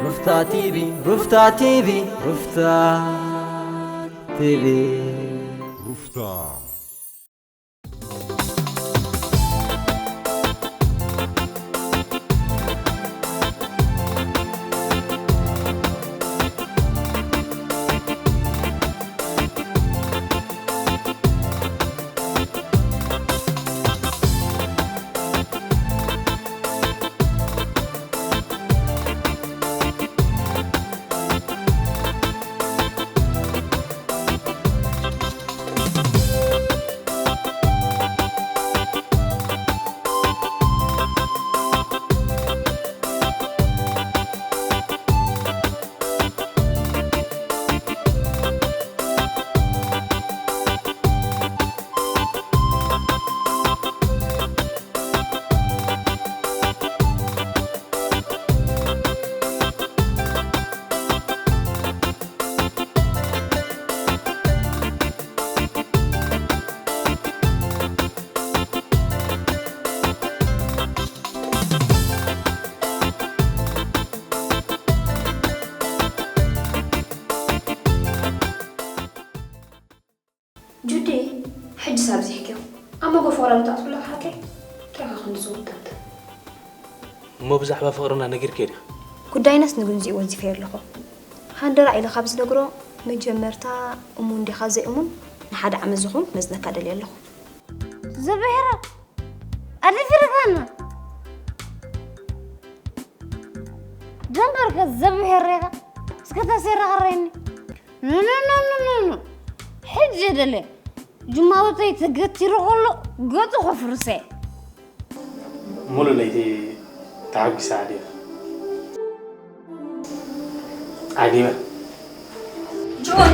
ሩፍታ ቲቪ፣ ሩፍታ ቲቪ፣ ሩፍታ ቲቪ። ሩፍታ። ጁዲ፣ ሕጅስ ኣብዚሕክዮ። ኣብ መጎ ፍቕራዊ ትኣትውላ ሓቀይ? እንታይ ኢኻ ክንዲ ዝውጥንት? እሞ ብዛዕባ ፍቕርና ነጊርክዮ ዲኻ? ጉዳይናስ ንግንዚኡ ወንዚፈዮ ኣለኹ። ሃንደራ ኢለ ካብ ዝነግሮ፣ መጀመርታ እሙን ዲኻ ዘይእሙን ንሓደ ዓመት ዝኸውን ክመዝነካ ደልየ ኣለኹ። ዘብሄረ፣ ኣደፊርካና። ጀመርከ ዘብሄረ ኢኻ። እስከ ተሰራኸረኒ። ኖ፣ ኖ፣ ኖ፣ ኖ፣ ኖ፣ ኖ። ሕጂ ደለ ጅማውተይ ተገቲሩ ከሎ ገጹ ከፍርሰ። ሙሉ ለይቲ ተሓጒሰ ዓዲኻ። ዓጊበ። ጆን።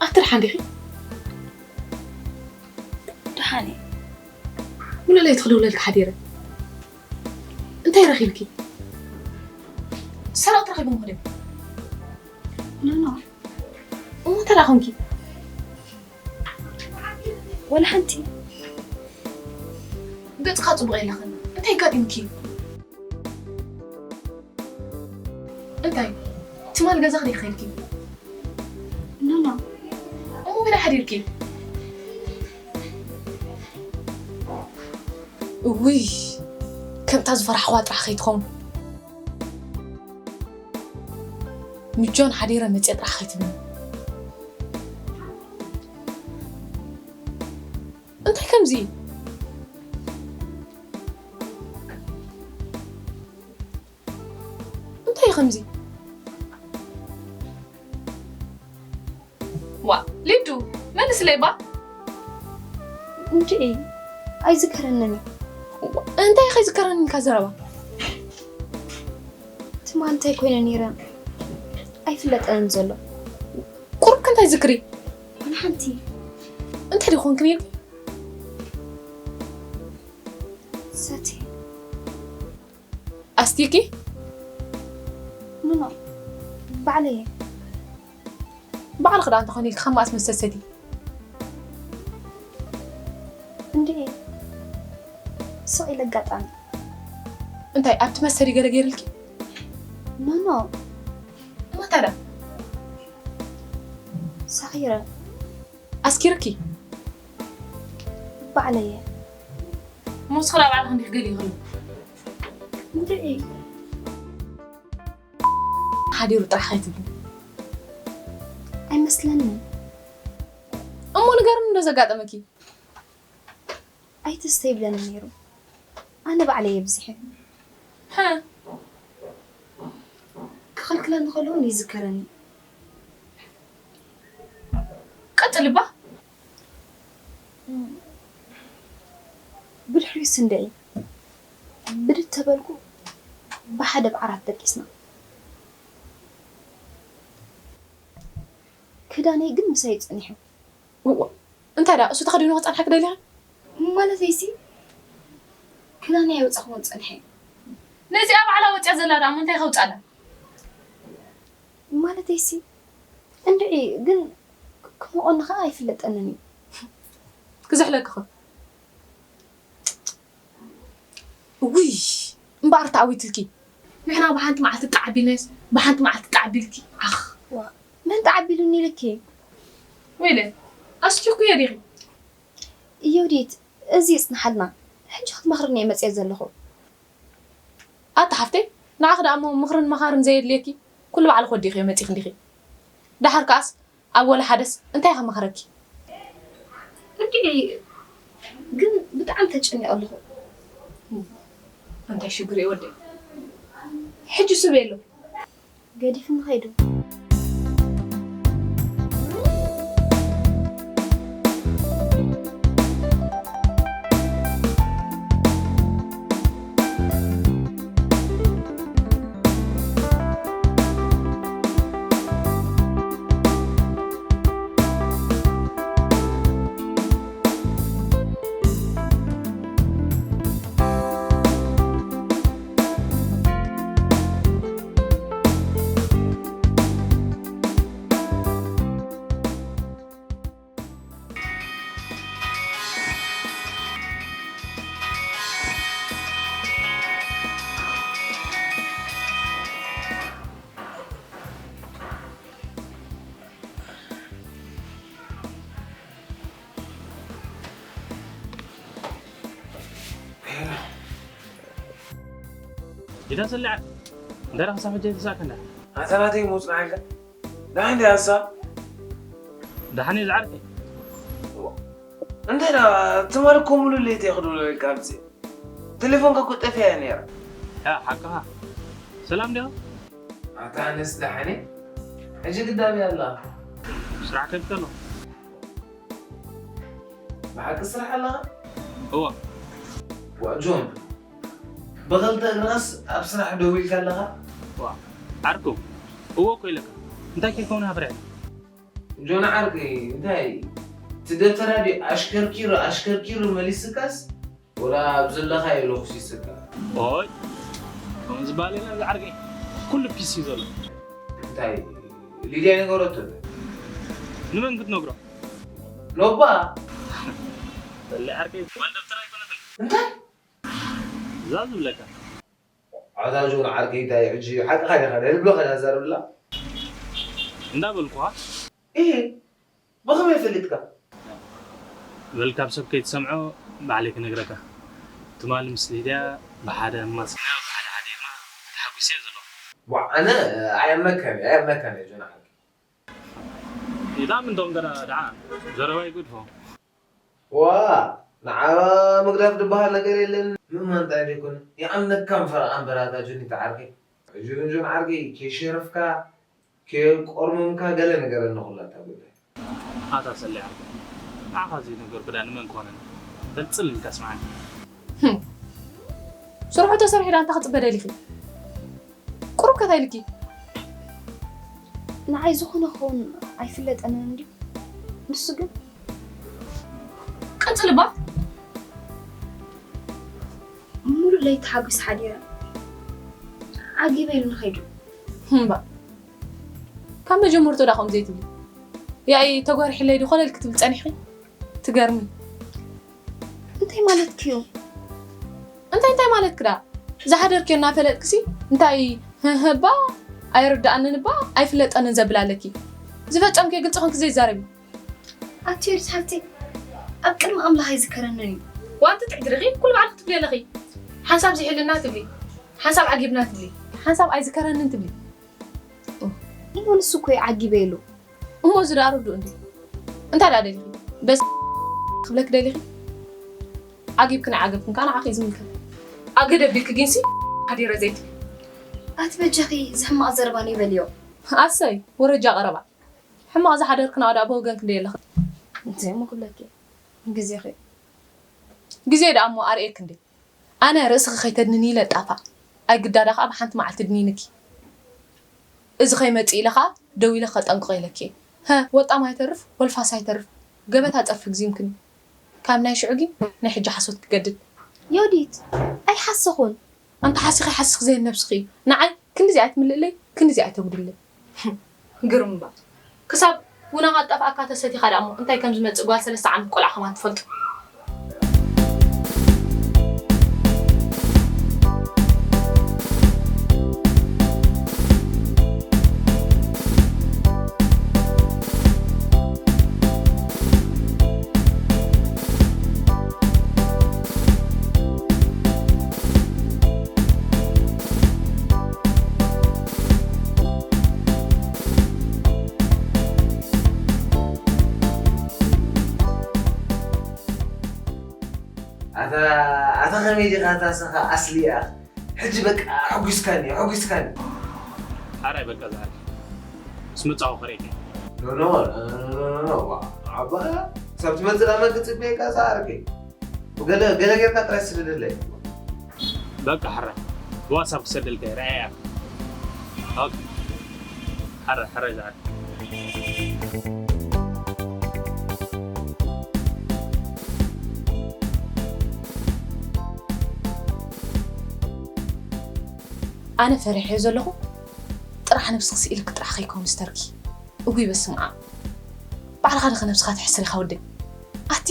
ኣቲ ደሓን ዲኺ? ደሓን እየ። ሙሉ ለይቲ ክድውለልኪ ሓዲረ። እንታይ ረኺብኪ? ሰረቕቲ ረኺቦም ኸ ድዮም? ኖ፣ ኖ። እሞ እንታይ ደኣ ኾንኪ? ወላ ሓንቲ። ገጽካ ጽቡቕ የለኽን። እንታይ ኣጋጢሙኪ እዩ? እንታይ? ትማል ገዛኺ ዲኺ ኸይድኪ? ኖ፣ ኖ። እሞ ኣበይ ሓዲርኪ? እውይ፣ ከምታ ዝፈራሕኽዋ ጥራሕ ከይትኸውን። ምጆን ሓዲረ መፅየ ጥራሕ ከይትብልኒ። እንታይ ከምዚ? እንታይ ከምዚ? ዋ፣ ሊዱ፣ መልስለይ ባ። እንድዒ፣ ኣይዝከረንን እዩ። እንታይ ከይዝከረኒ ኢልካ ዘረባ? ትማል እንታይ ኮይነ ነይረ? ኣይፍለጠንን ዘሎ። ቁሩብ ከ እንታይ ዝክሪ? ወላ ሓንቲ። እንታይ ደኣ ኮንኪ ነይርኪ? ሰቲ። ኣስቲኪ? ኖ፣ ኖ። ባዕለይ እየ። ባዕልኺ ደኣ እንተኾነ ኢልኪ ካብ መኣስ መስተ ሰቲ? እንድዒ፣ ስቕ ኢለ ኣጋጣሚ። እንታይ ኣብቲ መስተ ድዩ ገለ ገይርልኪ? ኖ፣ ኖ። እሞ እንታይ ደኣ? ሰኺረ። ኣስኪርኪ? ባዕለይ እየ። እሞ ንስኺ ደኣ ባዕልኺ እንዲኺ ገሊኺ። እንድዒ። ሓዲሩ ጥራሕ ከይትብሊ። ኣይመስለንን። እሞ ንገርኒ እንዶ ዘጋጠመኪ። ኣይትስተ ይብለኒ ነይሩ። ኣነ ባዕለይ እየ ኣብዚሐ። ሃ። ክለኒ ከለውን ይዝከረኒ። ቀጽሊ እባ። ብድሕሪኡስ እንድዒ ብድድ ተበልኩ፣ ብሓደ ብዓራት ደቂስና። ክዳነይ ግን ምሳይ ጸኒሑ። እዋ፣ እንታይ ደኣ እሱ ተኸዲኑ ክጸንሓ ክደልያ? ማለተይሲ፣ ክዳነይ ኣይወጻኹዎን ጸኒሐ። ነዚኣ ባዕላ ወጺኣ ዘላ ደኣ እሞ እንታይ ከውጻላ? ማለተይሲ፣ እንድዒ ግን ክመቐኒ ኸኣ ኣይፍለጠንን እዩ። ክዝሕለኪ ኸ? ውይ፣ እምበኣር ተዓዊትልኪ። ንሕና ብሓንቲ መዓልቲ ጣዕቢልናስ፣ ብሓንቲ መዓልቲ ጣዕቢልኪ። ዓኽ። ዋ፣ መን ተዓቢሉኒ ኢልኪ? ወይለ፣ ኣስቲኹ እየ ዲኺ? ዮዲት፣ እዚ ይጽንሓልና። ሕጂ ክትመኽርኒ እየ መጽየ ዘለኹ። ኣታ ሓፍተይ፣ ንዓኺ ደኣ እሞ ምኽርን መኻርን ዘየድልየኪ፣ ኩሉ ባዕልኺ ወዲኺዮ መጺኺ እንዲኺ። ደሓር ከኣስ፣ ኣብ ወላ ሓደስ እንታይ ከማኽረኪ? እንድዒ ግን ብጣዕሚ ተጨኒቐ ኣለኹ። እንታይ ሽግር እዩ ወደይ? ሕጂ ሱብ የሎ። ገዲፍኒ ኸይዱ። ጌታ ሰሊዓ፣ እንዳ ረኽሳ ሕጂ ኣይተሳእከና። ኣታ ናተይ ምውጽእ ናይልካ። ደሓን ድያ ንሳ? ደሓን እየ ዝዓርከይ። እንታይ ደኣ፣ ትማሊ እኮ ሙሉእ ለይቲ እየ ክድውለልካ ኣምጽእ። ቴሌፎንካ እኮ ጠፊኣ እያ ነይራ። ያ፣ ሓቅኻ። ሰላም ድያ? ኣታ ኣነስ ደሓን እየ። ሕጂ ግዳም እያ ኣላ። ስራሕ ከብተሎ። ብሓቂ ስራሕ ኣለኻ? እወ። ዋ ጆን፣ ብኽልተ እግርኻስ ኣብ ስራሕ ደው ኢልካ ኣለኻ? ዋ፣ ዓርኩ፣ እወ እኮ ኢለካ። እንታይ ከይከውን ሃፍርሕ? ጆን ዓርከይ፣ እንታይ? እቲ ደብተራ ድዩ ኣሽከርኪሩ፣ ኣሽከርኪሩ መሊስካስ? ወላ ኣብ ዘለኻዮ ለኹሲስካ? ኦይ፣ ከምኡ ዝበሃል የለን ዝዓርከይ። ኩሉ ፒስ እዩ ዘሎ። እንታይ? ሊድያ ነገረቶ ዶ? ንመን ክትነግሮ? ኖባ። በሊ ዓርከይ፣ ጓል ደብተራ ኣይኮነትን። እንታይ? እዛ ዝብለካ። ኣታ ጆን ዓርከይ እንታይ ሕጂ ሓቅኻ ዲኻ? ናይ ልብኻ ዲኻ ትዛረብ ዘላ? እንዳበልኩኻ። እህ፣ ብኸመይ ፈሊጥካ? በል ካብ ሰብ ከይትሰምዖ ባዕለይ ክነግረካ። ትማሊ ምስ ሊድያ ብሓደ ኣማሲና ብሓደ ሓዲርና ተሓጒሰ እየ ዘለኹ። ዋእ፣ ኣነ ኣየምነካን እየ፣ ኣየምነካን እየ ጆን ዓርከይ። ኢላ ምን ዶም ገና ደዓ ዘረባ ይጉድፎ። ዋ፣ ንዓባ ምግዳፍ ዝበሃል ነገር የለን። ምእማን ጥራይ ዘይኮነ፣ ይኣምነካ እምበር ኣምበር ኣታ ጆኒ ዓርከይ። ሕጂ ግን ጆን ዓርከይ፣ ከይሸረፍካ፣ ከየቆርመምካ ገለ ንገረኒ ኩላ እታ ጉዳይ። ኣታ ሰሊዓ፣ ንዓኻ ዘይነገርኩ ዳ ንመን ኮነን? በል ጽል ኢልካ ስምዓኒ። ህም። ስርሑ ተሰሪሑ ዳ እንታይ ክጽበ ደሊኺ? ቁሩብ ከታይ ኢልኪ? ንዓይ ዝኾነ ክኸውን ኣይፍለጠንን እንድዩ። ንሱ ግን ቀጽል እባ። ሙሉእ ለይቲ ሓጒስ ሓዲረ። ዓጊበ ኢሉ ንኸይዱ። እምባ። ካብ መጀመርቶ ዳ ከምኡ ዘይትብሊ? ያኢ ተጓሪሕለይ ዶ ኮለል ክትብል ጸኒሕኺ? ትገርሚ። እንታይ ማለትኪ እዩ? እንታይ እንታይ ማለትኪ ደኣ? ዝሓደርክዮ እናፈለጥክሲ እንታይ ህህባ ኣይርድኣንን እባ ኣይፍለጠንን ዘብል ኣለኪ። ዝፈጸምክዮ ግልጺ ኮንኪ ዘይዛረቢ። ኣቲ ዮዲት ሓፍተይ፣ ኣብ ቅድሚ ኣምላኽ ኣይዝከረንን እዩ። ዋንቲ ትዕድርኺ ኩሉ ባዕልኺ ትብሊ ኣለኺ። ሓንሳብ ዝሕልና ትብሊ፣ ሓንሳብ ዓጊብና ትብሊ። ሓንሳብ ኣይዝከረንን ትብሊ። እሞ ንሱ እኮ እዩ ዓጊበ ኢሉ። እሞ እዚ ደኣ ርዱእ እንድዩ። እንታይ ደኣ ደሊኺ? በስ ክብለኪ ደሊኺ? ዓጊብክን ኣይዓገብክን ከኣ ንዓኺ እዩ ዝምልከት። ኣገደ ቢልኪ ጊንሲ ሓዲረ ዘይትብሊ። ኣቲ በጃኺ ዝሕማቕ ዘረባ ንይበልዮ። ኣሰይ፣ ወረጃ ቀረባ። ሕማቕ ዝሓደርክና ደኣ ብወገንኪ እንደ የለኽን። እንታይ እሞ ክብለኪ? ግዜኺ። ግዜ ደኣ እሞ ኣርእየኪ እንዴ? ኣነ ርእስኺ ከይተድንኒ ኢለ ጣፋ። ኣይግዳዳ ከኣ ብሓንቲ መዓልቲ ድኒንኪ። እዚ ከይመጽእ ኢለ ከኣ ደው ኢለ ከጠንቅቖ ኢለኪ። ሀ፣ ወጣም ኣይተርፍ፣ ወልፋስ ኣይተርፍ። ገበታ ጸርፊ ግዚምክኒ። ካብ ናይ ሽዑ ግን ናይ ሕጂ ሓሶት ክገድድ። ዮዲት፣ ኣይሓሰኹን። ኣንታ ሓሲኺ ሓሲኺ ዘየን ነብስኺ እዩ። ንዓይ ክንድዚ ኣይትምልእለይ፣ ክንድዚ ኣይተጉድለይ። ግርም እባ። ክሳብ ውናኻ ጠፍኣካ ተሰቲኻ ደኣ እሞ እንታይ ከም ዝመጽእ ጓል ሰለስተ ዓመት ቆልዓ ከማን ትፈልጦ። ኣታ ኣታ ከመይ ዲኻ ኣታ ስኻ ኣስሊ ኢኻ። ሕጂ በቃ ኣሕጒስካኒ ኣሕጒስካኒ። ሓራይ በቃ ዝሓል ምስ መጻኹ ከርእየካ። ኖ ኖ ኖ ኖ ኖ ኖ ዋ፣ ኣባ ክሳብ ትመጽእ ዳማ ክጽበየካ ዝዓርከይ። ገለ ገለ ጌርካ ጥራይ ስደደለይ። በቃ ሓራይ ብዋትሳፕ ክሰደልካ እየ፣ ርኣያ። ኦኬ። ሓራይ ሓራይ ዝዓርከይ። ኣነ ፈሪሐዮ ዘለኹ ጥራሕ ነብስኺ ስኢልኪ ጥራሕ ከይከውን ስተርኪ። እጉይ በስመ ኣብ። ባዕልኻ ዲኺ ነብስኻ ተሕስር ኢኻ ወደይ። ኣቲ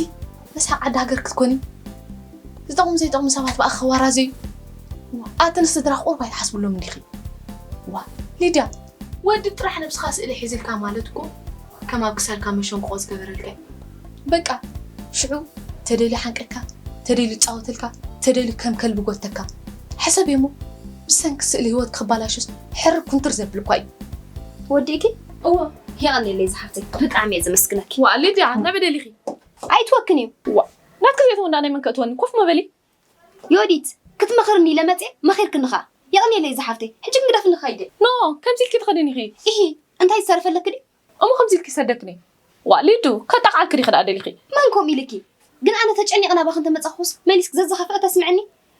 መስሓቕ ዓዲ ሃገር ክትኮኒ። ዝጠቕሙ ዘይጠቕሙ ሰባት ብኣኺ ከዋራዘዩ። ኣቲ ንስድራኺ ቁሩብ ኣይትሓስብሎምን ዲኺ? ዋ ሊድያ፣ ወዲ ጥራሕ ነብስኻ ስእሊ ሒዝልካ ማለት እኮ ከም ኣብ ክሳድካ መሸንቆቖ ዝገበረልካ እዩ። በቃ ሽዑ ተደልዩ ሓንቀካ፣ ተደልዩ ይጻወተልካ፣ ተደልዩ ከም ከልቢ ጎተካ። ሕሰብዮ እሞ ብሰንኪ ስእሊ ህይወትኪ ክባላሾስ ሕርር ኩንትር ዘብል እኳ እዩ። ወዲእኪ? እወ። የቐንየለይ ዝሓፍተይ፣ ብጣዕሚ እየ ዘመስግነኪ። ዋእ ሊድያ፣ ናበይ ደሊኺ? ኣይትወክን እዩ። ዋእ፣ ናትኪ ዘይትወንዳ ናይ መን ከእትወኒ? ኮፍ ምበሊ። ዮዲት፣ ክትመኽርኒ ኢለ መፅየ፣ መኺርክኒ ኸዓ። የቐንየለይ ዝሓፍተይ፣ ሕጂ ግን ግደፍኒ ኸይደ። ኖ፣ ከምዚ ኢልኪ ትኸድኒ ኢኺ። ኢሂ፣ እንታይ ዝተረፈለኪ ድዩ? እሞ ከምዚ ኢልኪ ሰደክኒ። ዋእ ሊዱ፣ ከጣቕዓልኪ ዲኺ ደኣ ደሊኺ? መን ከምኡ ኢልኪ? ግን ኣነ ተጨኒቐ ናባኺ እንተመፃኹስ መሊስኪ ዘዝኸፍአ ተስምዕኒ?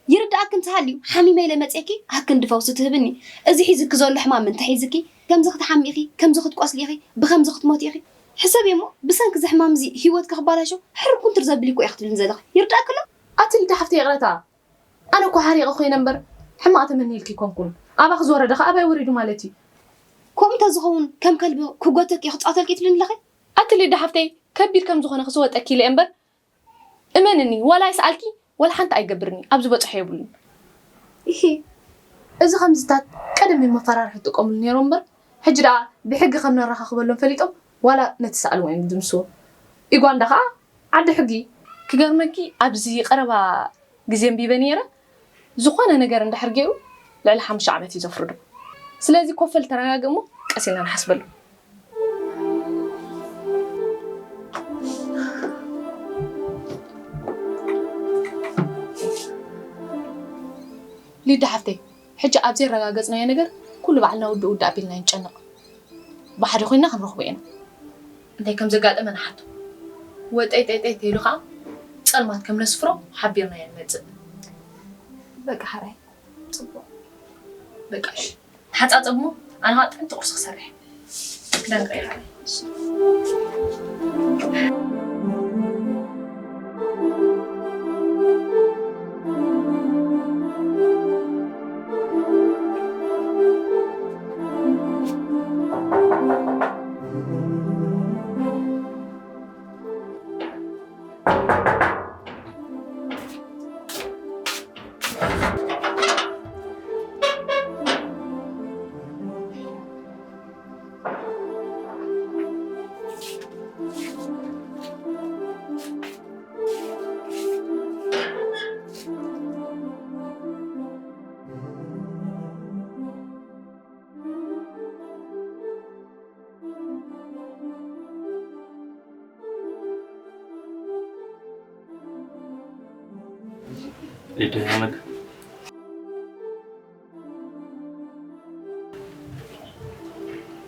ይርድኣኪ እንተሃልዩ ሓሚመ ኢለ መፅየኪ ኣብ ክንዲ ፈውሲ ትህብኒ። እዚ ሒዝኪ ዘሎ ሕማም እንተሒዝኪ ከምዚ ክትሓሚ ኢኺ፣ ከምዚ ክትቆስሊ ኢኺ፣ ብኸምዚ ክትሞቲ ኢኺ። ሕሰብዮ እሞ ብሰንኪ እዚ ሕማም እዚ ህይወትኪ ክባላሾ ሕርር ኩንትር ዘብል እኮ ኢኺ ትብልኒ ዘለኺ። ይርድኣኪ ኣሎ? ኣቲ ሊዳ ሓፍተይ ይቕረታ። ኣነ እኮ ሓሪቐ ኮይነ እምበር ሕማቕ ተመንየልኪ ኣይኮንኩን። ኣባኺ ዝወረደ ኸኣ ኣባይ ወሪዱ ማለት እዩ። ከምኡ እንተዝኸውን ከም ከልቢ ክጎተኪ ክጻወተልኪ ትብልኒ ኣለኺ? ኣቲ ሊዳ ሓፍተይ ከቢድ ከም ዝኾነ ክስወጠኪ ኢለ እየ እምበር እመንኒ ዋላ ይስኣልኪ ዋላ ሓንቲ ኣይገብርኒ ኣብ ዝበጽሖ የብሉን። ኢሂ። እዚ ከምዚታት ቀደም እዮም መፈራርሒ ዝጥቀምሉ ነይሮም እምበር ሕጂ ደኣ ብሕጊ ከም ነረኻኽበሎም ፈሊጦም ዋላ ነቲ ሰኣልዎ እዮም ዝድምስዎ። ዩጋንዳ ኸኣ ዓዲ ሕጊ። ክገርመኪ ኣብዚ ቀረባ ግዜ ኣንቢበ ነይረ። ዝኾነ ነገር እንድሕር ገይሩ ልዕሊ ሓሙሽተ ዓመት እዩ ዘፍርዶ። ስለዚ ኮፍ በል ተረጋግእ እሞ ቀስ ኢልና ንሓስበሉ። ሊዳ ሓፍተይ ሕጂ ኣብ ዘየረጋገጽናዮ ነገር ኩሉ ባዕልና ውድእ ውድእ ኣቢልና ኣይንጨነቕ። ብሓደ ኮይንና ክንረኽቦ ኢና። እንታይ ከም ዘጋጠመ ንሓቶ። ወጠይ ጠይጠይ ተይሉ ኸዓ ጸልማት ከም ነስፍሮ ሓቢርና ኢና ንመጽእ። በቃ ሓራይ ጽቡቕ። በቃ እሺ። ተሓጻጸብ እሞ ኣነ ኸዓ ጥዕምቲ ቁርሲ ክሰርሕ። ክዳን ቀይረ። ሊዱ ያመግ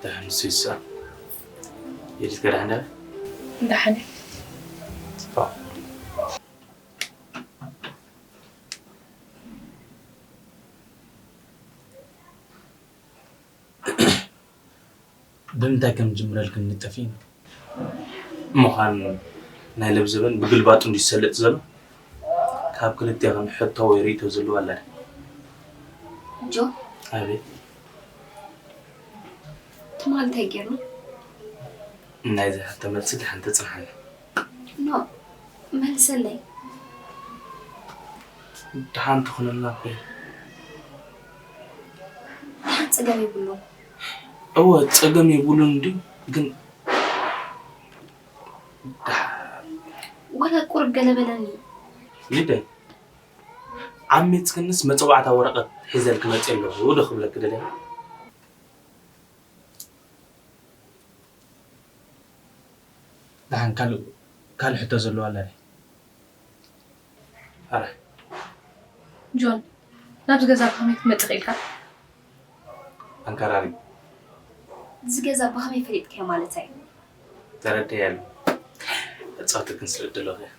ደሓን ሱሳ። የዲት ከ ደሓን ደረ? ደሓን። ብምንታይ ከም ዝጅምረልክን ንጠፊእና። ምዃን ናይ ለብዘበን ብግልባጡ እንዲሰለጥ ዘሎ ካብ ክልቴኽን ሕቶ ወይ ርእይቶ ዘለዎ ኣላ ድያ? ጆ፣ ኣቤት። ትማል እንታይ ጌርና? ናይዚ ሕቶ መልሲ ድሓን ተጽንሓና። ኖ፣ መልሰለይ። ደሓን ትኹነልና እኮ እዩ። ደሓን ጸገም የብሉን። እወ፣ ጸገም የብሉን እንድዩ፣ ግን ደሓን ዋላ ቁሩብ ገለ በለኒ። ልደይ፣ ዓሚጽክንስ መጸዋዕታ ወረቐት ሒዘልኪ መጽየ ኣለኹ ዶ ክብለኪ ደልየ? ደሓን ካልእ፣ ካልእ ሕቶ ዘለዎ ኣላ ድያ? ኣረ። ጆን፣ ናብዚ ገዛ ብኸመይ ክትመጽእ ኽኢልካ? ኣንከራሪ። እዚ ገዛ ብኸመይ ፈሊጥካዮ ማለተይ? ተረድኤ ኣሎ። እጻወተክን ስለ እደለኹ እየ።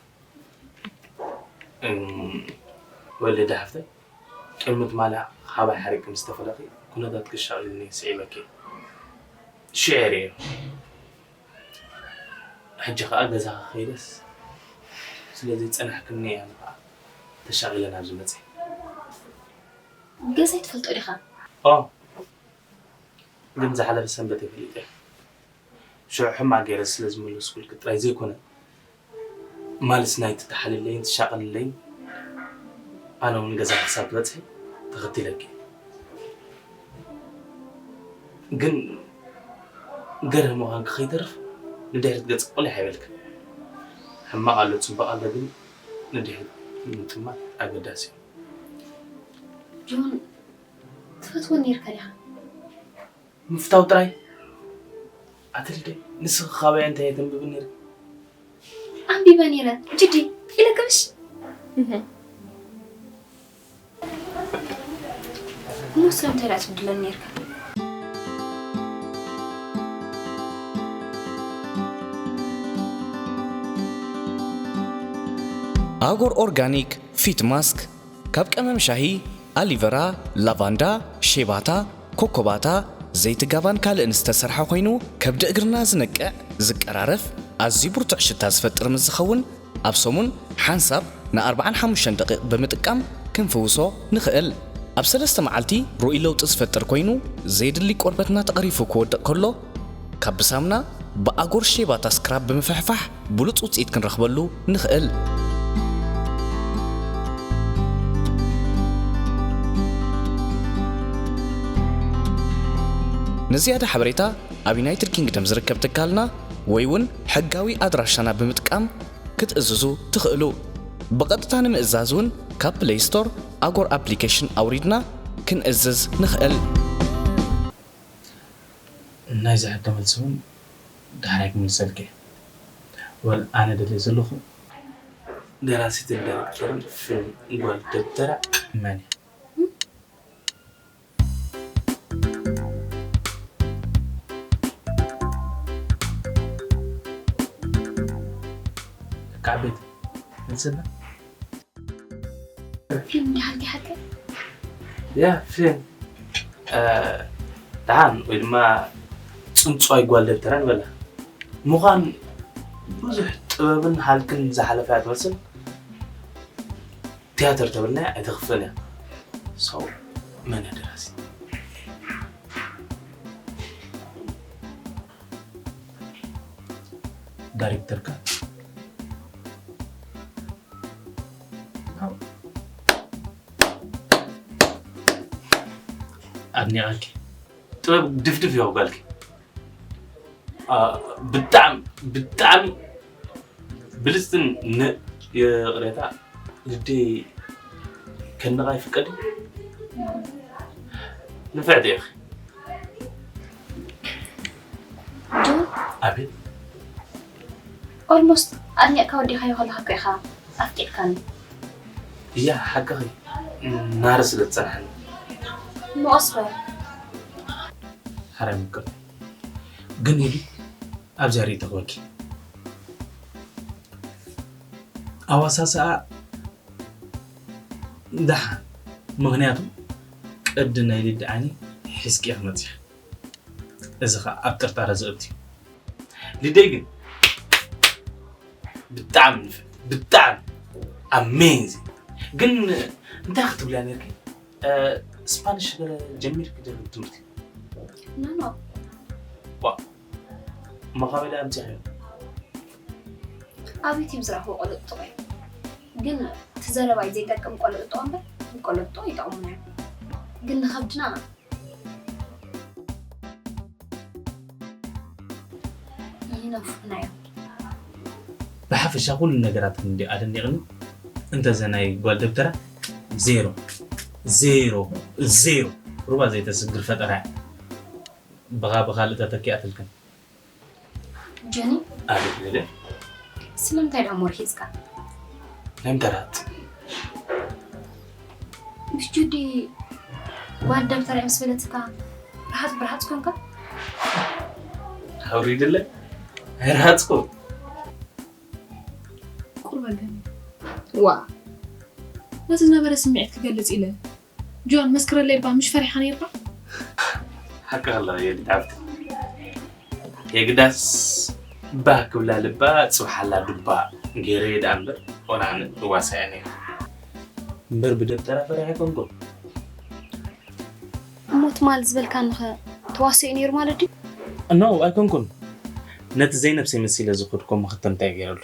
እም፣ ወለደ ሓፍተይ፣ ቅድሚ ትማሊ ካባይ ሓሪቂ ምስ ተፈለኺ፣ ኩነታትኪ ኣሻቒሉኒ ስዒበኪ። ሽዑ እየ ርእዮ። ሕጂ ኸኣ ገዛኺ ከይደስ ስለ ዘይጸናሕክኒ እየ ኣነ ኸኣ ተሻቒለ ናብዚ መጺአ። ገዛይ ትፈልጦ ዲኻ? ኦ፣ ግን ዝሓለፈ ሰንበት እየ ፈሊጠ። ሽዑ ሕማቕ ገይረ ስለ ዝመለስኩልኪ ጥራይ ዘይኮነ፣ ማልስ ናይቲ ትሓልለይን ትሻቐልለይን፣ ኣነ እውን ገዛ ክሳብ ትበጽሒ ተኸቲለኪ። ግን ገርህ ምዃንኪ ከይተርፍ ንድሕሪት ገጽ ቁሊሕ ኣይበልክን። ሕማቕ ኣሎ ጽቡቕ ኣሎ፣ ግን ንድሕሪት ምጥማት ኣገዳሲ እዩ። ጆን፣ ትፈትወኒ ነይርካ ዲኻ? ምፍታው ጥራይ። ኣቲ ልደይ፣ ንስኺ ካባይ እንታይ እየ ተንብቢ ነይርኪ? ኣንቢበ ነይረ። ጅዲ፣ ኢለኪ ምሽ? እህ። እሞ ስለምንታይ ደኣ ትብድለኒ ነይርካ? ኣጎር ኦርጋኒክ ፊት ማስክ ካብ ቀመም ሻሂ፣ ኣሊቨራ፣ ላቫንዳ፣ ሼባታ፣ ኮኮባታ፣ ዘይቲ ጋባን ካልእን ዝተሰርሐ ኮይኑ፣ ከብዲ እግርና ዝነቅዕ፣ ዝቀራረፍ፣ ኣዝዩ ብርቱዕ ሽታ ዝፈጥር ምስ ዝኸውን፣ ኣብ ሰሙን ሓንሳብ ንኣርብዓን ሓሙሽተን ደቂቕ ብምጥቃም ክንፍውሶ ንኽእል። ኣብ ሰለስተ መዓልቲ ርኡይ ለውጢ ዝፈጥር ኮይኑ፣ ዘየድሊ ቆርበትና ተቐሪፉ ክወድቕ ከሎ፣ ካብ ብሳሙና ብኣጎር ሼባታ ስክራብ ብምፍሕፋሕ ብሉጽ ውጽኢት ክንረኽበሉ ንኽእል። ንዝያዳ ሓበሬታ ኣብ ዩናይትድ ኪንግደም ዝርከብ ትካልና ወይ እውን ሕጋዊ ኣድራሻና ብምጥቃም ክትእዝዙ ትኽእሉ። ብቐጥታ ንምእዛዝ እውን ካብ ፕለይ ስቶር ኣጎር ኣፕሊኬሽን ኣውሪድና ክንእዝዝ ንኽእል። ናይዚ ሕቶ መልሲ እውን ዳሕራይ ክምልሰልኪ እየ። ወል ኣነ ደልየ ዘለኹ ደራሲትን ዳይሬክተርን ፊልም ጓል ደብተራ መን እያ? ደቂ ዓበይቲ መልሰና። ፊልም ዲኻ ሓቀይ? ያ፣ ፊልም። እ፣ ደሓን ወይ ድማ ጽንጽዋይ ጓል ደብተራ ንበላ። ምዃን ብዙሕ ጥበብን ሃልክን ዝሓለፋ እያ ትመስል። ትያትር ተብልና ኣይተኽፍእን እያ። So፣ መን እያ ደራሲ? ዳይሬክተርካ? ኣድኒቐኪ። ጥበብ ድፍድፍ እዩ ጓልኪ። ኣ፣ ብጣዕሚ፣ ብጣዕሚ ብልጽትን ን-፣ ይቕሬታ፣ ልደይ ከድንቓ ይፍቀድ እዩ? ንፍዕቲ ኢኺ። ጆን፣ ኣቤት። ኦልሞስት ኣድኒቕካ ወዲኻዮ ከለኻ እኮ ኢኻ ኣፍቂርካኒ። እያ፣ ሓቅኺ። ናረ ስለ ዝጸንሓኒ። እሞ ቀስ በል። ሓራይ ምቅርቲ። ግን ኢሉ ኣብዚኣ ርእይ ተኽበኪ ኣዋሳስኣ ደሓን። ምኽንያቱ ቅዲ ናይ ልዲ ዓይኒ ሒዝኪ ኢኺ መፂኺ። እዚ ኸዓ ኣብ ጥርጣረ ዘእቱ እዩ። ልደይ ግን ብጣዕሚ ንፍዕቲ፣ ብጣዕሚ ኣሜዚንግ። ግን እንታይ ክትብልያ ነርኪ? ስፓኒሽ ገለ ጀሚርኪ ዶ ትምህርቲ? ኖ ኖ። ዋ፣ መኻበዳ ኣምፂኽዮ? ኣብ ዩቲብ ዝረኽቦ ቆለጥጦ እዩ። ግን እቲ ዘለባይ ዘይጠቅም ቆለጥጦ እምበር ቆለጥጦ ይጠቕሙና እዮም። ግን ንኸብድና ይነፍሑና እዮም። ብሓፈሻ ኩሉ ነገራት ክንዲ ኣደኒቕኒ። እንተዘ ናይ ጓል ደብተራ ዜሮ ዜሮ ዜሮ፣ ሩባ ዘይተስግር ፈጠራ እያ። ብኻ ብኻልእ ተተኪኣትልክን። ጆኒ፣ ኣቤት ልደ። ስለምንታይ ደኣ ሞርሒፅካ? ንምንታይ ርሃፅ? ምስ ጁዲ ጓል ደብተራ ምስ በለትካ ርሃፅ ብርሃፅ ኮንካ? ኣውሪድለ። ኣይርሃፅኩ። ቁርበ ገኒ፣ ዋ፣ ነቲ ዝነበረ ስምዒት ክገልጽ ኢለ፣ ጆን መስክረለይ እባ፣ ምሽ ፈሪሓ ነይርካ? ሓቂ ከላ የግዳፍቲ የግዳስ ባህ ክብላ ልባ ጽብሓላ ዱባ ገይረ ደኣ እምበር፣ ቆናን እዋሳያ ነይረ እምበር ብደብተራ ፈሪሐ ኮንኩ። እሞ ትማል ዝበልካንኸ ተዋሲኡ ነይሩ ማለት ድዩ? ኖ ኣይኮንኩን። ነቲ ዘይነብሰይ መሲለ ዝኸድኮ መኽተምታ እየ ገይረሉ።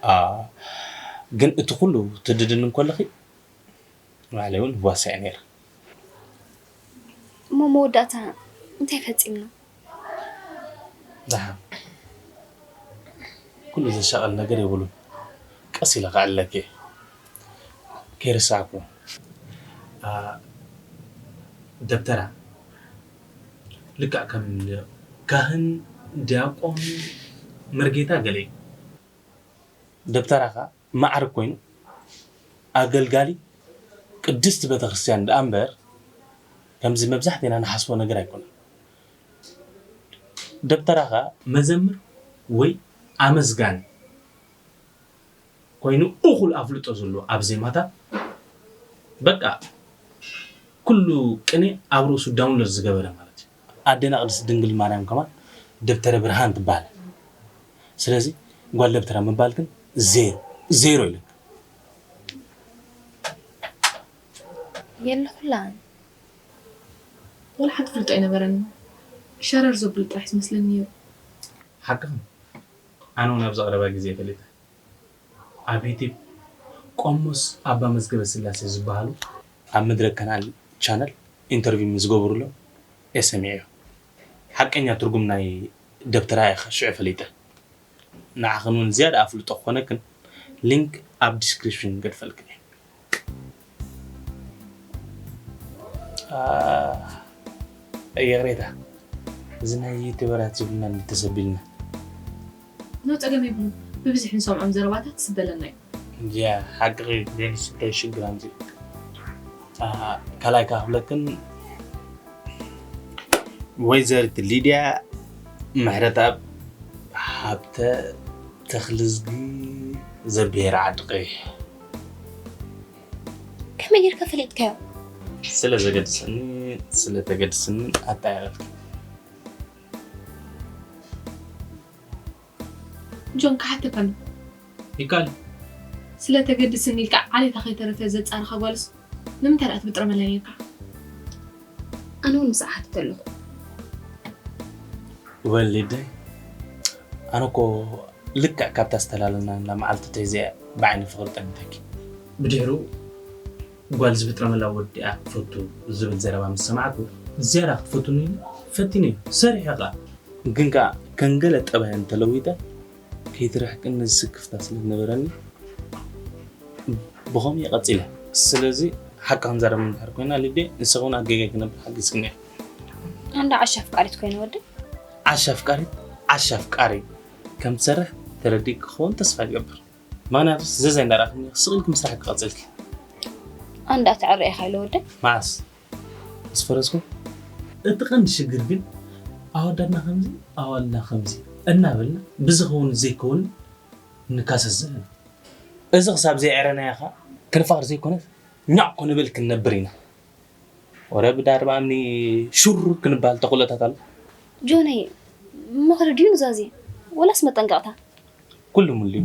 ኣ፣ ግን እቲ ኩሉ ትድድን እንከለኺ ባዕለይ እውን ዋሳ እየ ነይረ። እሞ መወዳእታ እንታይ ፈጺምና? ደሓን። ኩሉ ዘሻቐል ነገር የብሉን። ቀስ ኢለ ከዕልለኪ እየ። ከይረሳዕኩ። ኣ፣ ደብተራ ልክዕ ከም ካህን፣ ዲያቆን፣ መርጌታ ገለ እዩ። ደብተራኻ ማዕርግ ኮይኑ ኣገልጋሊ ቅድስቲ ቤተክርስትያን ደኣ እምበር ከምዚ መብዛሕትና ንሓስቦ ነገር ኣይኮነን። ደብተራኻ መዘምር ወይ ኣመስጋኒ ኮይኑ እኹል ኣፍልጦ ዘለዎ ኣብ ዜማታት በቃ ኩሉ ቅኔ ኣብ ርእሱ ዳውንሎድ ዝገበረ ማለት እዩ። ኣዴና ቅድስት ድንግል ማርያም ከማን ደብተረ ብርሃን ትበሃል። ስለዚ ጓል ደብተራ ምባል ግን ዜሮ ዜሮ ኢልክ። የለኹላን። ወላ ሓንቲ ፍልጦ ኣይነበረኒ። ሸረር ዘብሉ ጥራሕ ዝመስለኒ ነይሩ። ሓቅኽን። ኣነ እውን ኣብዚ ቀረባ ግዜ ፈሊጠ። ኣብ ዩቲብ ቆሞስ ኣባ መዝገበ ስላሴ ዝበሃሉ ኣብ መድረክ ከናል ቻነል ኢንተርቪው ምስ ዝገብሩሎም እየ ሰሚዐዮ። ሓቀኛ ትርጉም ናይ ደብተራ እየ ሽዑ ፈሊጠ። ንዓኽን እውን ዝያዳ ኣፍልጦ ክኾነክን ሊንክ ኣብ ዲስክሪፕሽን ገድፈልክን እየ። ኣ፣ ይቕሬታ፣ እዚ ናይ ዩቲበራት ዝብልና እንዲ ተሰቢልና። ኖ፣ ጸገም የብሉን። ብብዝሒ ንሰምዖም ዘረባታት ስበለና እዩ። እንድያ፣ ሓቅኺ ዴኒስ፣ እንታይ ሽግር ኣምጺኡ? ኣሃ፣ ካልኣይ ከኣ ክብለክን፣ ወይዘሪት ሊድያ ምሕረትኣብ ሃብተ ተኽልዝጊ ዘብሄር ዓዲ ቀይሕ። ከመይ ጌርካ ፈሊጥካዮ? ስለ ዘገድሰኒ፣ ስለ ተገድስኒ ኣጠያየቐልኪ። ጆን፣ ክሓተካ ኣሎ። ይካል። ስለ ተገድስኒ ኢልካ ዓሌታ ከይተረፈ ዘጻረኻ ጓልስ ንምንታይ ደኣ ትብጥረመላ ነይርካ? ኣነ እውን ምስኣ ሓቲተ ኣለኹ። ወሊደይ፣ ኣነ እኮ ልክዕ ካብታ ዝተላለናላ መዓልቲ ተይዘ እያ ብዓይኒ ፍቕሪ ጠሚተኪ። ብድሕሩ ጓል ዝብጥረመላ ወዲኣ ክፈቱ ዝብል ዘረባ ምስ ሰማዕኩ፣ ዝያዳ ክትፈቱኒ ኢለ ፈቲነ እዩ፣ ሰሪሐ ኸኣ። ግን ከኣ ከም ገለ ጠባየን ተለዊጠ ከይትርሕቅኒ ዝስክፍታ ስለ ዝነበረኒ ብኸምኡ እየ ቀጺለ። ስለዚ ሓቂ ክንዛረብ እንድሕር ኮይና ልቤ፣ ንስኺ እውን ኣብ ጌጋይ ክነብር ሓጊዝክኒ ኢኺ። ኣንዳ ዓሻ ኣፍቃሪት ኮይነ ወዲ። ዓሻ ኣፍቃሪት፣ ዓሻ ኣፍቃሪ ከም ትሰርሕ ተረዲእኪ ክኸውን ተስፋ ይገብር። ምኽንያቱስ ዘዛይ እንዳረኣኽኒ ስቕ ኢልኪ ምስራሕ ክቐጽልኪ። ኣንዳ ትዕረ ኢኻ ኢለ ወዲ። መዓስ? ምስ ፈረስኩ? እቲ ቀንዲ ሽግር ግን ኣወዳድና ከምዚ ኣዋልና ከምዚ እናበልና ብዝኸውን ዘይከውን ንካሰስ ዘለና። እዚ ክሳብ ዘይዕረናዮ ኸዓ ክንፋቕር ዘይኮነስ ኛዕ ኮ ንብል ክንነብር ኢና። ወረ ብዳርባ እምኒ ሹር ክንበሃል ተኽእሎታት ኣሎ። ጆነይ፣ ምኽሪ ድዩ ኑዛዜ ወላስ መጠንቀቕታ? ኩሉ ሙሉ እዩ።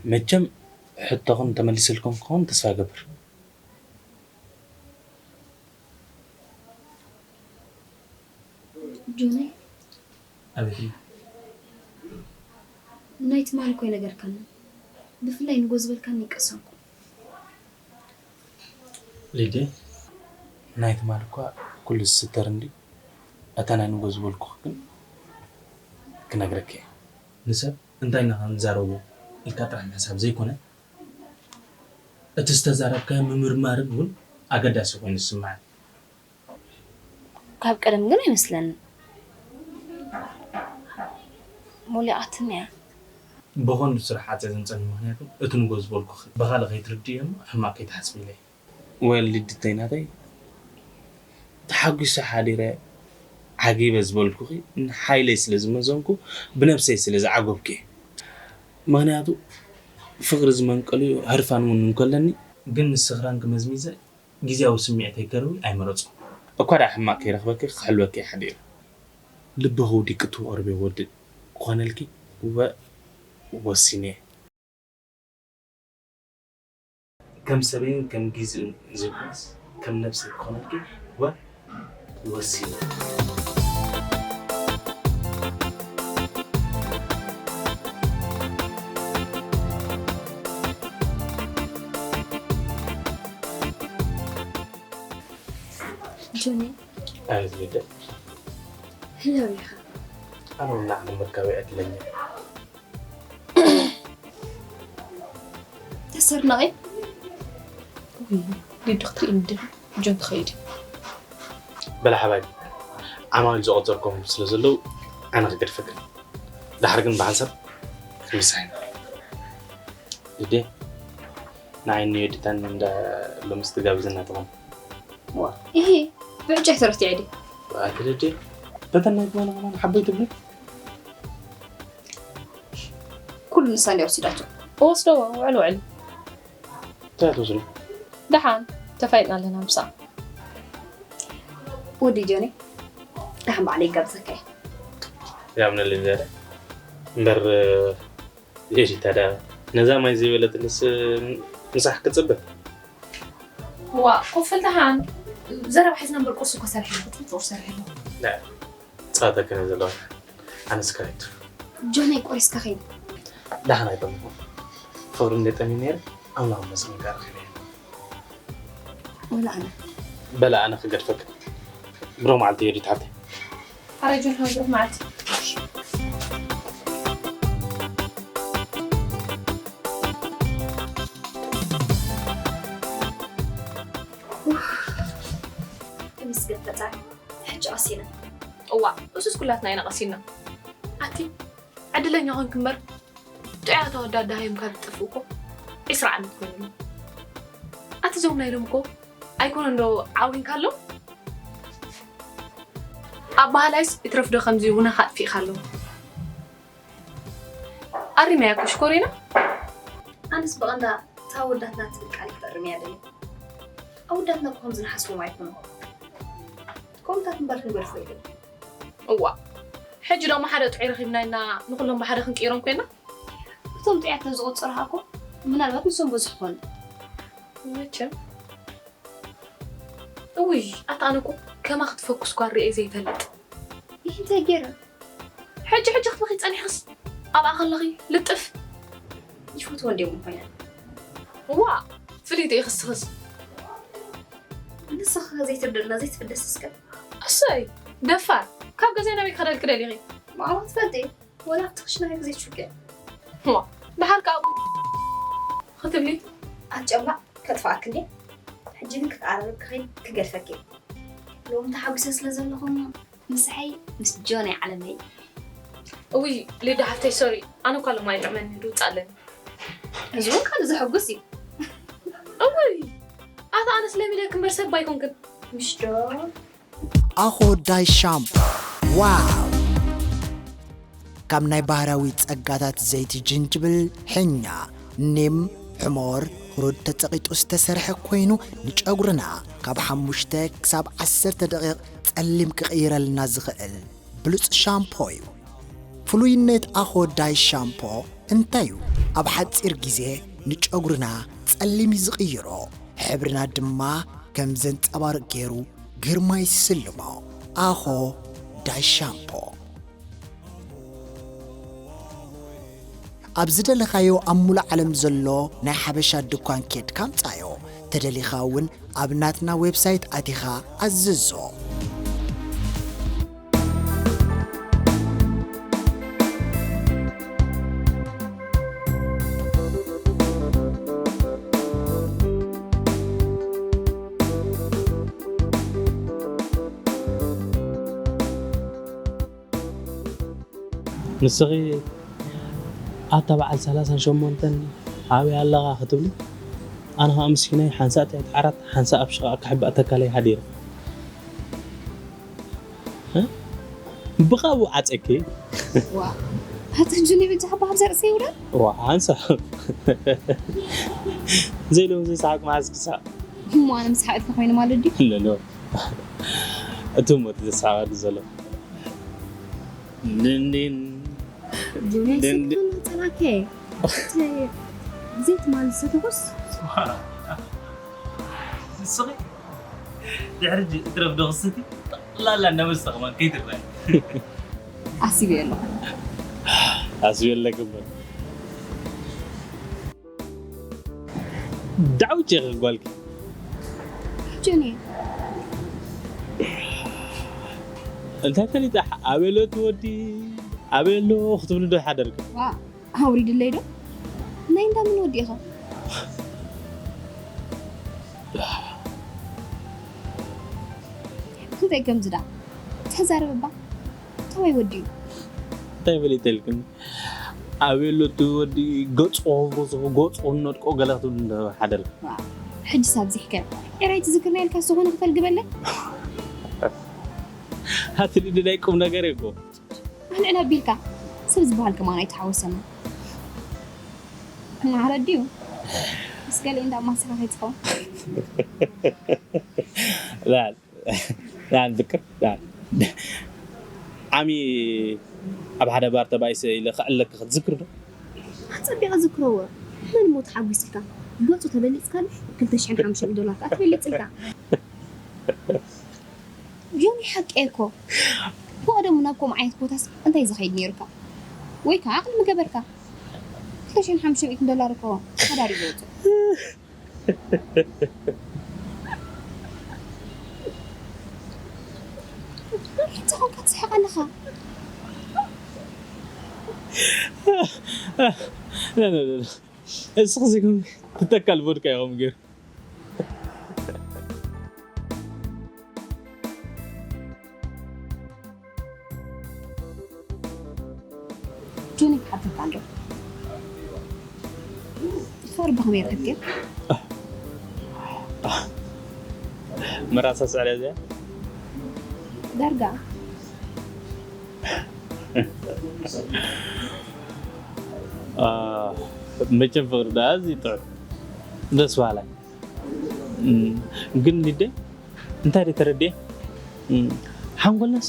መቸም ሕቶኽን ተመሊስልኩም ክኸውን ተስፋ እገብር። ጆነይ፣ ኣቤት። ናይ ትማሊ እኮ ኣይነገርካንን። ብፍላይ ንጎ ዝበልካኒ ይቀሰንኩ። ሊዴ፣ ናይ ትማሊ እኳ ኩሉ ዝስተር እንዲ፣ እታ ናይ ንጎ ዝበልኩኽ ግን ክነግረኪ እየ። ንሰብ እንታይ ኢና ንዛረቦ ኢልካ ጥራሕ ምሕሳብ ዘይኮነ፣ እቲ ዝተዛረብካዮ ምምርማርን እውን ኣገዳሲ ኮይኑ ዝስምዓኒ። ካብ ቀደም ግን ኣይመስለንን። ሞሊቓትኒ እያ። ብቐንዱ ስራሕ ዓፅየ ዘምፀኒ ምኽንያቱ እቲ ንጎ ዝበልኩኺ ብኻልእ ከይትርድእዮ እሞ ሕማቕ ከይትሓስቢ ኢለ እየ። ወል ሊዲተይ ናተይ፣ ተሓጒሰ ሓዲረ ዓጊበ ዝበልኩኺ ንሓይለይ ስለ ዝመዘንኩ ብነብሰይ ስለ ዝዓጎብኩ እየ። ምኽንያቱ ፍቕሪ ዝመንቀልዩ ህርፋን እውን እንከለኒ ግን ንስኽራን ክመዝሚዘ ግዜያዊ ስምዒተይ ከርዊ ኣይመረጽኩን። እኳ ደኣ ሕማቕ ከይረኽበኪ ክሕልወኪ እየ ሓዲረ። ልብኺ ውዲቂ ትቐርብዮ ወዲ ክኾነልኪ ወ ወሲነ እየ። ከም ሰበይን ከም ግዜኡን ዘይኮነስ ከም ነብሰይ ክኾነልኪ ወ ወሲነ። ጆኒ፣ ኣቤት ሊደ። ህያው ኢኻ። ኣነ እውን ንዓኺ ምርካበይ ዕድለኛ እየ። ተሰርናቒ። ሊዱ ክትርኢ እንዲ ጆን ክኸይድ እዩ። በላ ሓባይቢ፣ ዓማዊል ዝቖጸርኩም ስለ ዘለዉ ኣነ ክገድፈክን። ድሓር ግን ብሓንሳብ ክንሳሕን። ሊዴ፣ ንዓይ ንዮዲታን እንዳ ሎምስ ትጋብዘና ትኾን። ዋ፣ ኢሂ፣ ብዕጫ ተረቲዐ ድየ? ኣቲ ሊዴ፣ በተን ናይ ትማሊ ከማን ሓቦይ ትብሊ? ኩሉ ንሳ እንድያ ወሲዳቶ። እወስዶ ውዕል ውዕል። እንታይ ትወስዱ? ደሓን ተፋይጥና ኣለና ምሳኣ። ወዲ ጆኒ፣ ደሓን ባዕለይ ይጋብዘካ እየ። ያምነልኝ ዘረ እምበር የሺ ታዲያ ነዛ ማይ ዘይበለትንስ ምሳሕ ክጽበ። ዋ ኮፈል ደሓን ዘረባ ሒዝና እምበር ቁርሲ እኮ ሰሪሐ ኣለኹ፣ ጥንጥር ሰሪሐ ኣለኹ። ጻተክነ ዘለዋ ኣነስ ከሪቱ ጆነይ ቆሪስካ ኸይድ። ደሓን ኣይጠምኹ ፍቕሪ እንደ ጠሚ ነይረ ኣምላኽ መስገን ጋር ኸይደ ወላ ኣነ በላ ኣነ ክገድፈክ ብሮ መዓልቲ የዲት ሓብተይ ኣረ ጆን ሃብር መዓልቲ ተመስገን ፈጣሪ። ሕጂ ቀሲነ። እዋ እሱስ ኩላትና ኢና ቀሲና። ኣቲ ዕድለኛ ኮንክ እምበር ጥዑያት ኣወዳት ደሃዮም ካብ ዝጠፍኡ እኮ ዒስራ ዓመት ኮይኑና። ኣቲ እዞም ናይ ሎም እኮ ኣይኮነ እንዶ ዓዊንካሎም ኣባህላይስ ይትረፍዶ ከምዚ ውነኻ ኣጥፊእካሎም። ኣሪመያ እኮ ሽኮሪና። ኣነስ ብቐንዳ እታ ኣወዳትና ትብል ቃል ክትእርምያ ደልየ። ኣወዳትና እኮ ከምዚ ንሓስቦም ኣይኮኑን። ከምታት እምበር ክንገድፎ ይደል። እዋ ሕጂ ደሞ ሓደ ጥዑይ ረኺብና ኢልና ንኹሎም ብሓደ ክንቅይሮም ኮይና። እቶም ጥዑያት ተዝቑጸሩ እኮ ምናልባት ንሶም ብዙሕ ኮኑ። መቸም እውይ ኣታ ኣነ እኮ ከማኺ ትፈኩስ ጓል ርእየ ዘይፈልጥ። ይህ እንታይ ገይረ? ሕጂ ሕጂ ክትበኺ ጸኒሕክስ ኣብኣ ከለኺ ልጥፍ። ይፈትዎ እንድዮም ኮይና። ዋ ፍልይቲ ኢኺ እስኽስ። ንስኺ ዘይትርድእና ዘይትፍደስ እስከ። እሰይ ደፋር ካብ ገዛይ ናበይ ክኸደልኪ ደሊኺ? ማዕዋ ትፈልጢ ወላ ኣብቲ ክሽነ ግዜ ትሽውቂ። ዋ ድሓር ከኣ ክትብሊ ኣጨባ ከጥፋኣክ እንዴ። ሕጂ ግን ክቀራረብ ክኸይድ ክገድፈኪ። ሎም ተሓጒሰ ስለ ዘለኹም ምሳሐይ ምስ ጆን ዓለመይ። እውይ ሊዳ ሓፍተይ ሶሪ ኣነ እኳ ሎም ኣይጥዕመኒ ድውፅ ኣለኒ። እዚ እውን ካልእ ዘሐጉስ እዩ። እውይ ኣታ ኣነስ ለሚደክ እምበር ሰብ ኣይኮንክን። ምሽ ዶ? ኣኾዳይ ሻምፖ ዋው! ካብ ናይ ባህርያዊ ጸጋታት ዘይቲ ጅንጅብል፣ ሕኛ፣ ኒም፣ ሕሞር፣ ህሩድ ተጸቒጡ ዝተሰርሐ ኮይኑ፣ ንጨጉርና ካብ ሓሙሽተ ክሳብ ዓሰርተ ደቂቕ ጸሊም ክቕይረልና ዝኽእል ብሉጽ ሻምፖ እዩ። ፍሉይነት ኣኾ ዳይ ሻምፖ እንታይ እዩ? ኣብ ሓጺር ግዜ ንጨጉርና ጸሊም እዩ ዝቕይሮ፣ ሕብርና ድማ ከም ዘንጸባርቕ ገይሩ ግርማ ይስልሞ። ኣኾ ዳይ ሻምፖ። ኣብ ዝደለኻዮ ኣብ ሙሉእ ዓለም ዘሎ ናይ ሓበሻ ድኳን ኬድካ ኣምጻዮ። ተደሊኻ እውን ኣብ ናትና ዌብሳይት ኣቲኻ ኣዝዞ። ንስኺ ኣታ በዓል ሰላሳን ሸሞንተን ኣበይ ኣለኻ ክትብሊ፣ ኣነ ኸኣ ምስኪናይ ሓንሳእ ትሕቲ ዓራት ሓንሳእ ኣብ ሽቓቕ ክሕባእ ተካለይ ሓዲረ። እ? ብቐብኡ ዓጸኪ። ዋ፣ ኣታ ጁኒ ብጃኻ ብሃብ ዘርእሰ ይውዳል? ዋ፣ ሓንሳእ። ዘይሎም ዘይሰሓቅ መዓዝ ክሳቅ? እሞ ኣነ ምስሓቅ ኢልካ ኮይኑ ማለት ድዩ? ለሎ። እቲ እሞ እቲ ዘስሓቀሉ ዘሎ። ድንዲን። ጆኒ፣ ድንዲ- ስልክና ጸላከ። ዘይትማል ዝተኩስ። ንስኺ ድሕሪ ጅ-፣ እትረፍዶ ክስቲ ጠቕላላ እንዳመስተ ከማን ከይትረኣይ። ኣሲበ ኣለኹ። ኣስቤለኪ እምበር። ዳዊት ጀኸ ጓልኪ። ጆኒ። እንታይ ፈሊጣ ኣበይ ኣሎ እቲ ወዲ? ኣበይ ኣሎ ክትብሊ ዶ ሓደርኪ? ዋ፣ ኣውሪድለይ ዶ? ናይ እንዳ ምን ወዲ ኢኻ? እንታይ ከምዚ ዳ? ተዛረብ እባ። ተወይ ወዲ እዩ። እንታይ ፈሊጠልክን? ኣበይ ኣሎ እቲ ወዲ ገጹ ክብርሱ ገጹ ክነጥቆ ገለ ክትብል እንዶ ሓደር። ዋ፣ ሕጂ ሳብ ዚሕከ። ኤራይ ትዝክርና ኢልካ ዝኾነ ክፈልግበለ? ኣቲ ድዲ ናይ ቁም ነገር እኮ። ኣልዕል ኣቢልካ። ሰብ ዝበሃል ከማን ኣይተሓወሰና። ማዕረ ድዩ? ምስ ገለ እንዳ ማሰኻ ከይትኸውን። ላ፣ ላ፣ ዝክር፣ ላ። ዓሚ ኣብ ሓደ ባር ተባኢሰ ኢለ ክዕለኪ ክትዝክር ዶ? ኣጸቢቐ ዝክረዎ። መን እሞ ተሓጒስልካ? ገጹ ተበሊጽካሉ ክልተ ሽሕን ሓሙሽተ ሚእትን ዶላር ከኣ ተበሊጽልካ። ዮኒ ሓቀይ እኮ። ብቐደሙ ናብ ከምኡ ዓይነት ቦታስ እንታይ ዝኸይድ ነይሩካ? ወይ ከኣ ዓቕሊ ምገበርካ። ክልተ ሽሕን ሓሙሽተ ሚእትን ዶላር እኮ ሓዳር እዩ ዘውጽእ። እንታይ ኾንካ ትስሕቕ ኣለኻ? ላ፣ ላ፣ ላ፣ ላ። እስኺ እዚኹም ትተካል ቮድካ ኢኹም ገይሩ። ጆኒ ክሓተካ ኣሎ። ሶሪ ብኸመይ ረኺብክዮ? መራሳስዕ እያ እዚኣ? ዳርጋ። አ፣ መቸም ፍቕሪ ደኣ ኣዝዩ ጥዑም። ደስ በሃላይ። እም፣ ግን ሊደ እንታይ ደኣ ተረድኤ? እም፣ ሓንጎልናስ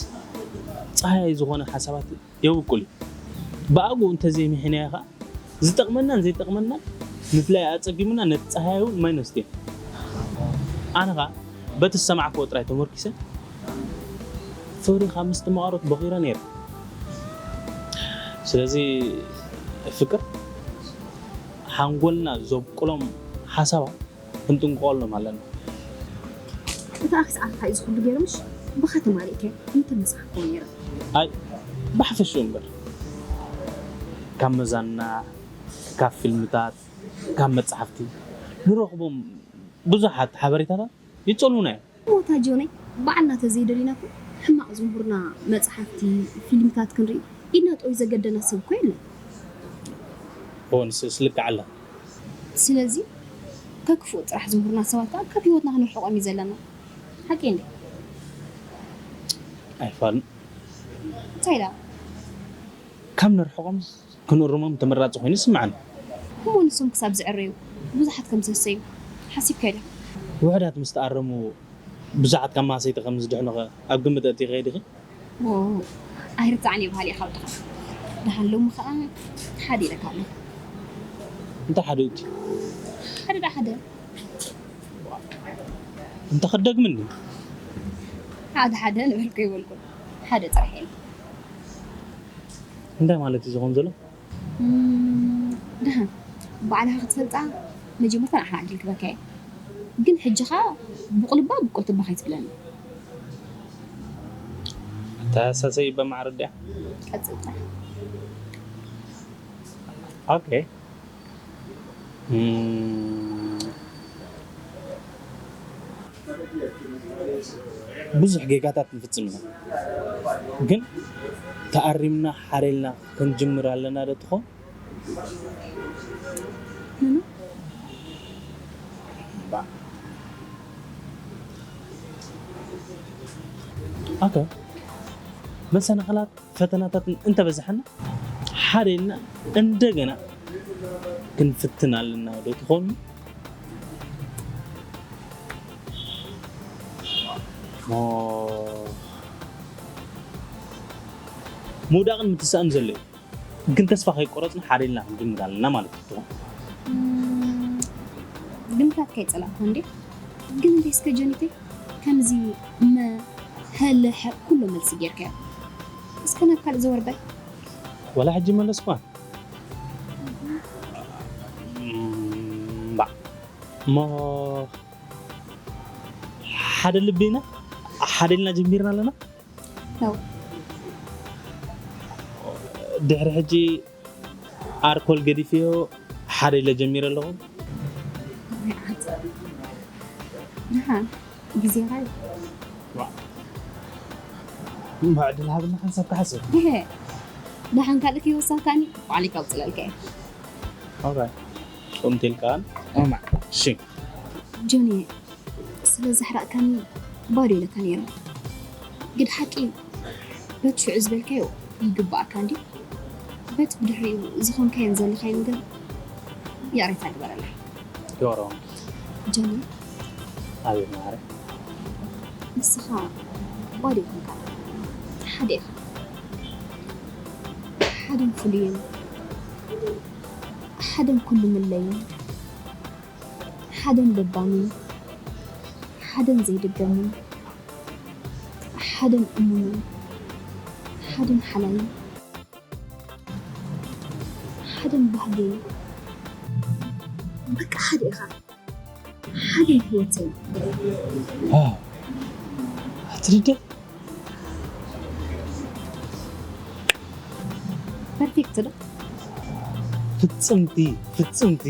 ጸሃያይ ዝኾነ ሓሳባት የብቁል እዩ። ብኣግኡ እንተዘይምሒናዮ ኸኣ ዝጠቕመናን ዘይጠቕመናን ምፍላይ ኣጸጊሙና ነቲ ጸሃያይ እውን ማይ ነስትዮ። ኣነ ኸኣ በቲ ዝሰማዕክዎ ጥራይ ተመርኪሰ ፍቕሪ ካብ ምስትምቓሮት ቦኺረ ነይረ። ስለዚ ፍቅር ሓንጎልና ዘብቁሎም ሓሳባት ክንጥንቀቐሎም ኣለና። እታ ኣኽስ ዓርካ እዩ ዝኹሉ ገይሩ ምሽ ብኸተማ ርኢከ እንተ መጽሓፍኮ ነይረ። ኣይ ብሓፈሽኡ እምበር ካብ መዛና፣ ካብ ፊልምታት፣ ካብ መጻሕፍቲ ንረኽቦም ብዙሓት ሓበሬታታት ይጸልዉና እዮም። ሞታ ጆነይ ባዕልና ተዘይደሊና እኮ ሕማቕ ዝንቡርና መጻሕፍቲ፣ ፊልምታት ክንርኢ ኢድና ጠውዩ ዘገደና ሰብ እኮ የለን። እወ ንስእስ ልክዕ ኣለኻ። ስለዚ ከክፉእ ጥራሕ ዝምህሩና ሰባት ከኣ ካብ ህይወትና ክንርሕቖም እዩ ዘለና። ሓቂ እንዴ? ኣይፋልን። እንታይ ኢላ? ካብ ንርሕቆም ክንእርሞም ተመራፂ ኮይኑ ይስምዓኒ። እሞ ንሶም ክሳብ ዝዕረዩ ብዙሓት ከም ዝህሰዩ ሓሲብካ ኢለ። ውሕዳት ምስ ተኣረሙ ብዙሓት ካብ ማህሰይቲ ከም ዝድሕኑ ከ ኣብ ግምት ኣእቲኺ ዲኺ? ኣይርታዕን እየ በሃሊ ኢኻ ወድኻ። ደሓን ሎሚ ከዓ ሓደ ኢለካ ኣለኹ። እንታይ ሓደ እቲ? ሓደ ዳ ሓደ እንተ ክደግምኒ? ሓደ ሓደ ንበልኩ ይበልኩ ሓደ ጥራሕ ኢለ። እንታይ ማለት እዩ ዝኾን ዘሎ? ደሓን ባዕልኻ ክትፈልጣ መጀመርታ ንዓኻ ዕድል ክበካ እየ። ግን ሕጂ ኸዓ ብቑልባ ብቁልትባ ከይትብለኒ። ተሳሰይ በማዕረ ድያ? ቀጽል ጥራሕ። ኦኬ። ብዙሕ ጌጋታት ንፍፅም ኢና፣ ግን ተኣሪምና ሓሪልና ክንጅምር ኣለና ዶ ትኾን? ኦኬ፣ መሰናኽላት ፈተናታትን እንተበዛሓና ሓደ ኢልና እንደገና ክንፍትን ኣለና ዶ ትኾኑ? ምውዳቕን ምትሳእን ዘሎ እዩ፣ ግን ተስፋ ከይቆረፅና ሓደ ኢልና ክንጅምር ኣለና ማለት እዩ። ግምታት ከይፀላእኩ እንዴ? ግን እንዴ እስከ ጀኒተይ ከምዚ መ ሀለሐ ኩሉ መልሲ ጌርካዮ። እስከ ናብ ካልእ ዘወር በል። ወላ ሕጂ መለስኳ። እምባ እሞ ሓደ ልቢ ኢና ሓደ ኢልና ጀሚርና ኣለና። ነው። ድሕሪ ሕጂ ኣርኮል ገዲፍዮ ሓደ ኢለ ጀሚረ ኣለኹ። ደሓን ግዜኻ እዩ። እምባ ዕድል ሃብና ሓንሳብ ክሓስብ። ደሓን ካልእ ከይወሳካኒ ባዕለይ ከውፅለልካ እየ። ኦራይት። ከምቲ ኢልካን። እማ። እሺ። ጆኒ፣ ስለ ዘሕራቕካኒ ባዶ ኢለካ ነይረ። ግድ ሓቂ በቲ ሽዑ ዝበልካዮ ይግባኣካ እንዲ፣ በቲ ብድሕሪኡ ዝኾንካዮን ዘለኻዮን ግን ይቕሬታ ግበረለይ። ዶሮም። ጆኒ፣ ኣቤት ማዕረ። ንስኻ ባዶ ይኮንካ፣ ሓደ ኢኻ። ሓደን ፍሉይን፣ ሓደን ኩሉ ምለይን፣ ሓደን ለባምን፣ ሓደን ዘይድገምን፣ ሓደን እሙንን፣ ሓደን ሓላይን፣ ሓደን ባህገይን፣ በቃ ሓደ ኢኻ። ሓደ ህይወተይ። ዋው፣ ኣትርደ ፐርፌክት ዶ? ፍጽምቲ፣ ፍጽምቲ።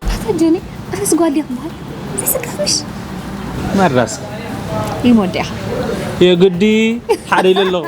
ኣታ ጆኒ፣ ኣነስ ጓል ድየ ክበሃል? ዘይስከፍ ምሽ? መራስ ይሞዴኻ። የግዲ ሓደ ኢለ ኣለኹ።